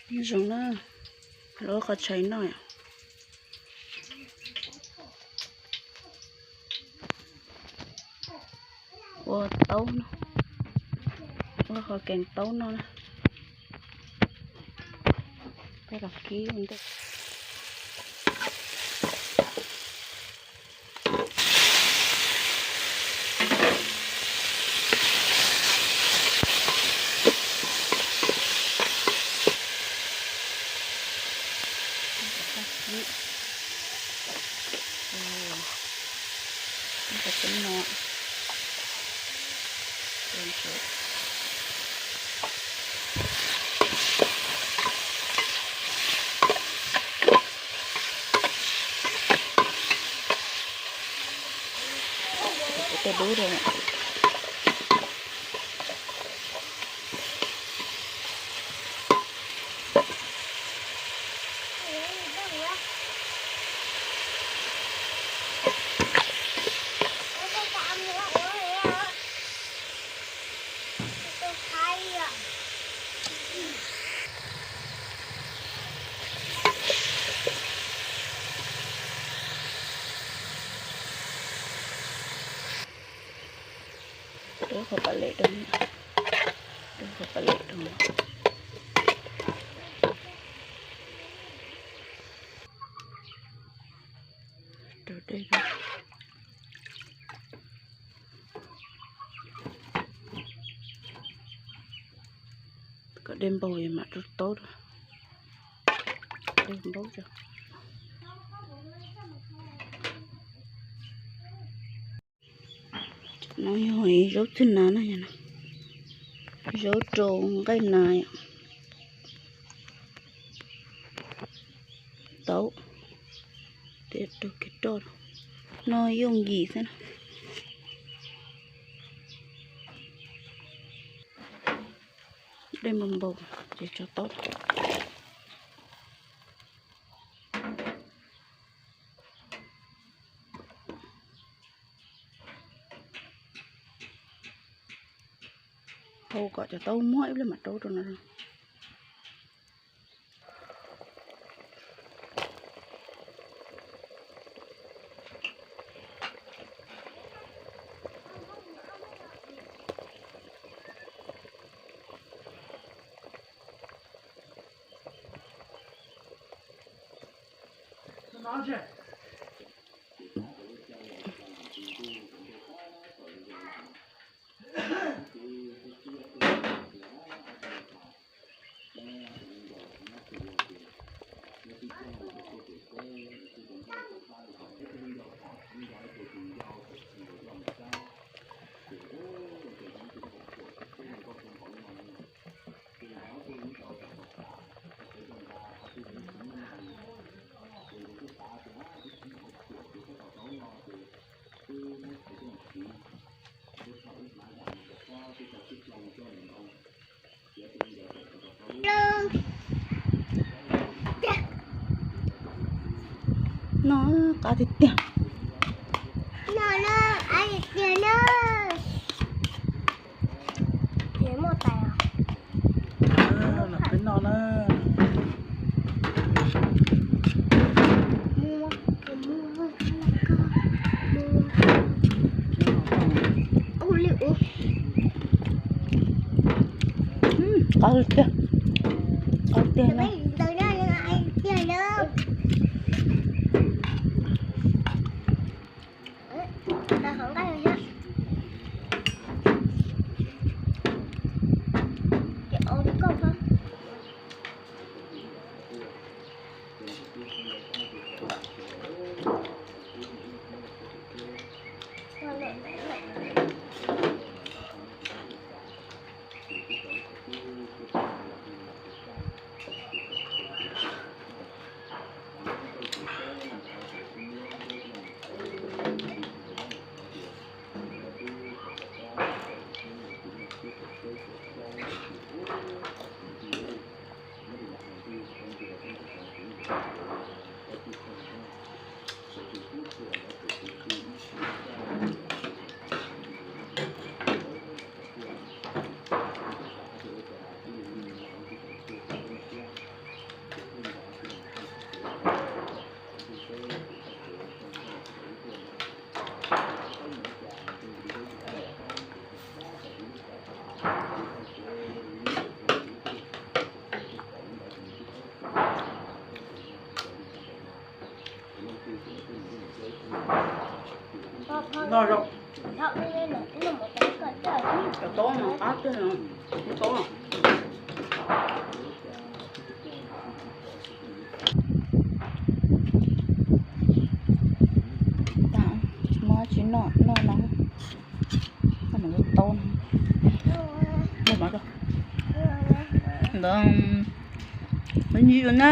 Zoo na, lawv qhov tshais noj. Ua taub no, ua qhov kees taub no na. Peb los kib ua ntej. Tej dub rau. Rau qhov pam lem rau, rau qhov pam lem rau. Rau dej rau. Kom dej npau es mam rau taub rau. Dej npau rau. No yog zaub txwg nas na, zaub rau nqaij nas, taub, rau kiag roj. No yooj yim xwb na. Dej npau npau ces tso taub. Hau kom cov taub muab ib pliag mam rau rau no. No qab tiag tiag. No na, qab tiag tiag na. Ces muaj tais os. Los peb noj na. Qab tiag, qab tiag na. Noj zoo. Cov taub no qab tiag, taub no. Tsis muaj dab tsi noj, noj no, noj taub no. Ntawd, ntawd ntsib ua na.